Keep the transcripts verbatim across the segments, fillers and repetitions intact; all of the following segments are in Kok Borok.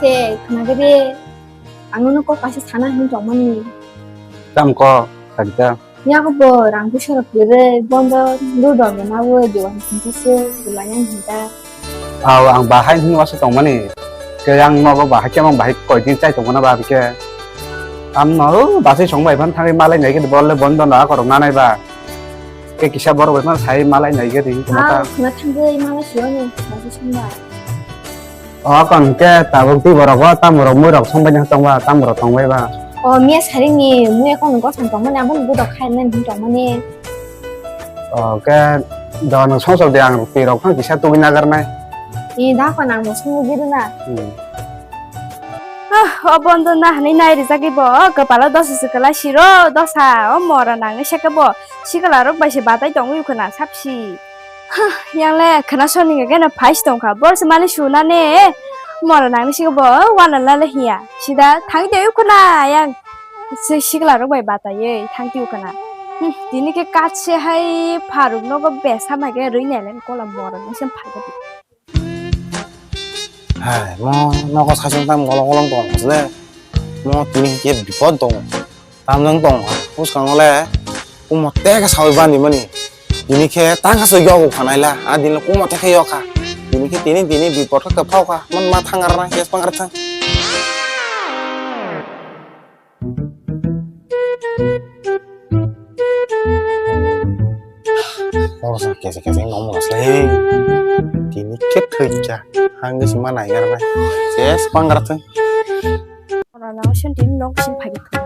Se, khna khe de, ang nono kok kaisa sana hinwi tongmani. Tam kok, Sarita? Yago bo rang puisa rok kwrwi, bondo dudor gana bo dogan hinta se, belai ang hinta. Aw, ang bahai hinwi waisa tongmani. Khe ang nogo bahai khe, ang bahai koi din chai tongmani ba abike. Ang no, basai song bai phan thangwi malai nai khe, bolle bondo na korok nanai ba. Khe kisa borok bai phano sai malai nai khe ring tongma ta. Aw, khna thangwi malai sio ni, basai song bai. O kon khe tabuk twi borok o, tamo rok mui rok song bai tong ba, tamo rok tong bai ba. O miya sari ni mui kon gosong tong mani, abo ni budok khai nani hin tong mani. O khe do nang song sok de, ang twi rok phano kisa tubui nagar nai. Ni da kon ang bo song giri na. Hmm. Ah, o bondo na hani nai rijak ibo, kwpalo dosa se kwlai siro, dosa, o mora nangni saka bo, sikla rok bai se batai tongwi khwna sapsi. Huh, yang le khwna soni hwnkhe no phai se tongkha, bor se mani suna ne, mora nangni saka bo, wana lale hiya, sida thang tei khwna yang, se sikla rok bai bataiwi thang tei khwna. Hmm, tini khe kat se hai pharuk nogo besa mai khe rwi nai le kola mora nang se phai khe. Hai, mo nogo saichung tam golong golong tong le. Mo tini khe bipot tong. Tam jang tong. Uskango le kumo te khe sawi bani mani. Tini khe tang kha so yogo khanai la. A din le kumo te khe yok kha. Tini khe tini tini bipot khe phau kha. Man ma thang ar na kes pang ar thang. Oro sa kese kese nong mano se. Tini khe thoi cha. Hang si ma nai gar bai. Ses pang gar thoi. Oro na osen tini nok sim phai thoi.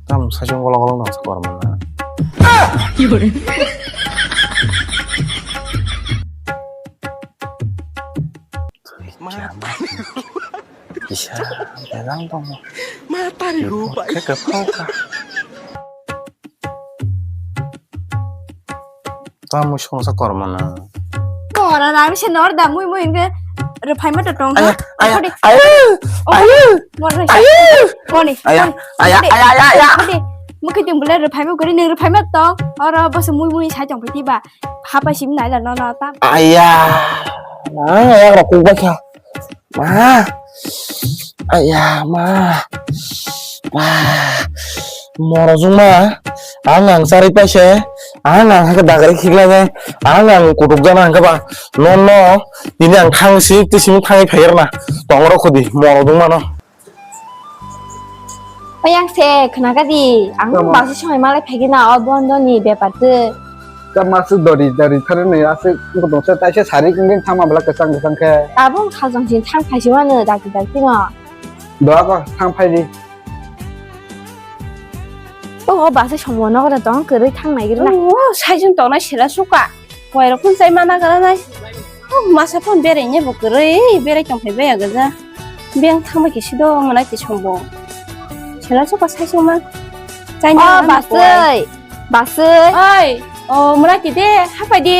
Tam sa jong golong golong nang sa kor mana. Kisa belang tongo. Matari rupai. Khe kwphang kha. Tamo songsa kormana. Ora na mi se nor da mui mui inge rwphaima to tong. Aya, aya, aya, aya. Mor aya. Moni. Aya, aya, aya, aya, aya. Mukhe tum bole rwphaima gori ning rwphaima to. Ora bose mui mui sai tong piti ba. Hapa sim nai la no no ta. Aya. Ang aya rok kuk bakha. Ma. Aya ma. Ma. Moro jung ma. Ang ang chari paise. Ang ang hake dagari khiklai nai. Ang ang kutuk jana hangke ba. No no. Tini ang thang si tisi thangwi phai rwna. Tong rok khudi moro jung ma no. Oyang se khna kadi, ang tamo basi songai malai phaikhe na o bondo ni bepar twi. Tamo aswk dori dori thari nai aswk tongsa taisa sari wngkhe thangma bwla kwchang kwchang khe. Tabuk sajang sin thang phaisi mano dakti dakti no. Doa ko thang phaidi. O basi somo no gra tong kwrwi thang nai gri na. O saijung tongnai sera suka. Koirok phun chai mana gara nai. Oh, masa phun berai ne bo kwrwi, berai tong phai baya gaja. Beng thang bai kisi do mwnai ti song bo. Sela so kasai song ma. Chai ne. Oh, basai. Basai. Oi, oh, mwnai ti de, hapai di.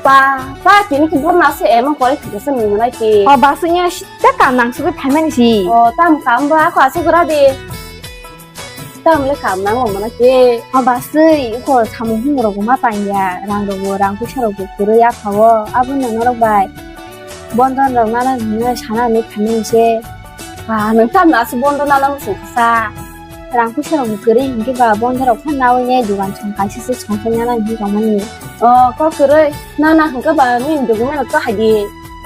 Pa, pa, tini ki bor na se emang kori khike se mwnai ti. Oh, basai nya ta kam nang sugui phai mani si. Oh, tam kam ba ko ase gura de. Tam le kam nango mano khe. O basui, uko samung humung rok bo ma paiya, rang rok bo, rang puisa rok bo kwrwi ya kha o, abo no norok bai. Bondon rok nana hinwi sana hinwi phaimani se. Ba, nwng tam no aswk bondon nana muchung kha sa. Rang puisa rok bo kwrwi hinkhe ba, bondon rok phano nawi nai dogan song kaisa se song song nana hinwi tongmani. O, kok kwrwi, nana hinkhe ba, nini document rok to hai di.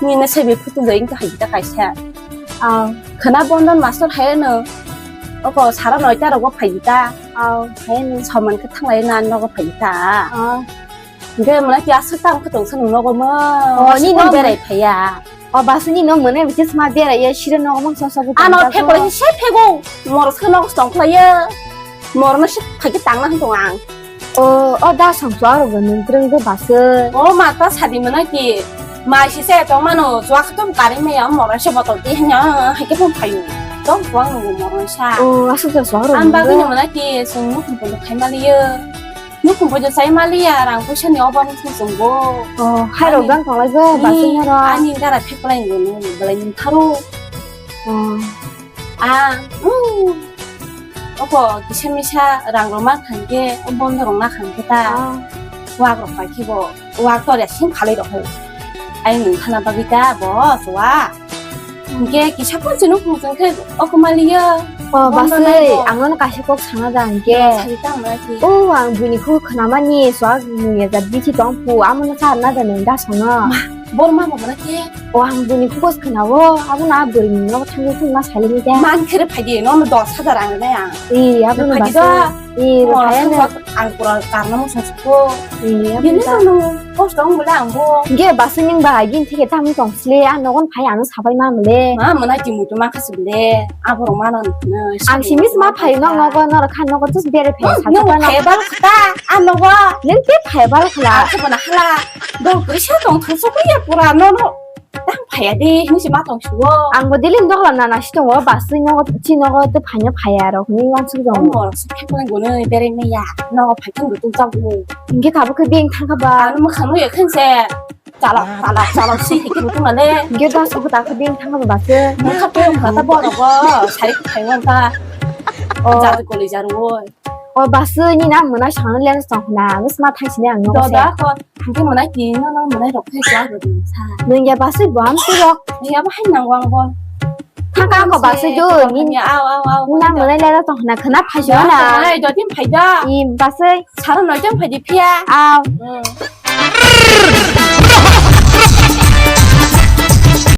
Nini se bi photo jai wngkha hai di ta kaisa. Aw. Khwna bondon master hai no. Oko sara noita rogo phai ta. Aw, hai no. Saman khe thanglai na nogo phai ta. Aw. Ge mala ki aswk tang khe tong sa nogo mo. Oh, ni no berai phaiya. Oh, basuni no mane bitis ma berai ya, sira nogo mo so so. Ano phekore se phego. Moro se nogo tong khlaiya. Moro no se phai tang na tong ang. O, o da song chuak rok bo nwng kwrwng khe basui. O ma ta sadi mwnai ki. Mai si se tong mano chuak khe tong kari maya moro se botol ti hanya hai khe phung phayu. Tong chuak rok bo moro sa. O, aswk da chuak rok. Ang bagwi nwng no mwnai ki chwng nukhung poito khai maliya. Nukhung poito chai maliya rang puisa ni obo ni thung chwng bo. O, hai rok ani gang tonglai bo basui ni haro. Ani dara pheklai ni belai nwng tharo. O. Ah, uh. Oko kisa misa rang rok ma khan khe, o bondo rok ma khan khe ta. Ah. Wak rok pai khe bo wak tor ya sing phalai rok ho. Ai nung khana bagwi ta bo wa. Hingke kisa phone se nung phung khe o kwmaliya. O Bondo baswi, nai bo. Ang nono kaisa kok sana da hingke. Sari ta mara ki. O ang buini khu khwnamani swak nungya jat bithi tong phu, amo no sa na da nung da sono. Ma, bor ma bo na ke. O ang buini khu kos khwnawo, abo na bwrwi ni nogo thangwi thung ma sali ni da. Man khere phai di, no no dos hajar ang nai ang. Ee, abo no phai di baswi. Do. Ee, oh, phai ano. Ang pura karna mo sa ko. Ee, abo bini da. Ano. Kosto wng bole ang bo. Hingke baswi ning ba gini theke tamo tong sile, a nogon phai ano sabai ma mole. Ma mwnai twi muitu ma khasi bole, aborok ma nang. Ang simi sima phai no nogo, norok kha nogo just bere phai. Hmm, sa nung phai bal khata, a nogo. Nung te phai bal khala. A khebo na khala. Dol kwrwi sa tong thang sok ya pura no no. Tang phai ya de, hinwi se ma tong suo. Ang bo daily dogla nana si tongo, baswi nogo, chi nogo te phai no phai ya rok hinwi wansuk tongo. Omo rok se phai tongo, gunui bere maya. Nogo phai tong tung tong. Hingke kabo khe beng thangkha ba. Ano mwkhang nukya khe se chalok, chalok, chalok si hikhe nutung male. Hingke da sokho ta khe beng thangkha ba se. Mwkha to khata borok bo, sari khe phaiwan ta. Oh. Jadu koli jaru oi. O baswi ni na mwnai sangno lens tong khna, bwsma thang sini ang nogo se. Doda ko, hingke mwnai tin no, no mwnai rok khe kya rodi sa. Nungya baswi bo am tu rok. Nungya bo hai nang wang bo. Thangka ko baswi do, ni. Aw, aw, aw. Na mwnai lens tong khna, khna phai sio na. Ai, do tin phai da. I baswi. Sara noi tong phai di phiya. Aw. Hmm.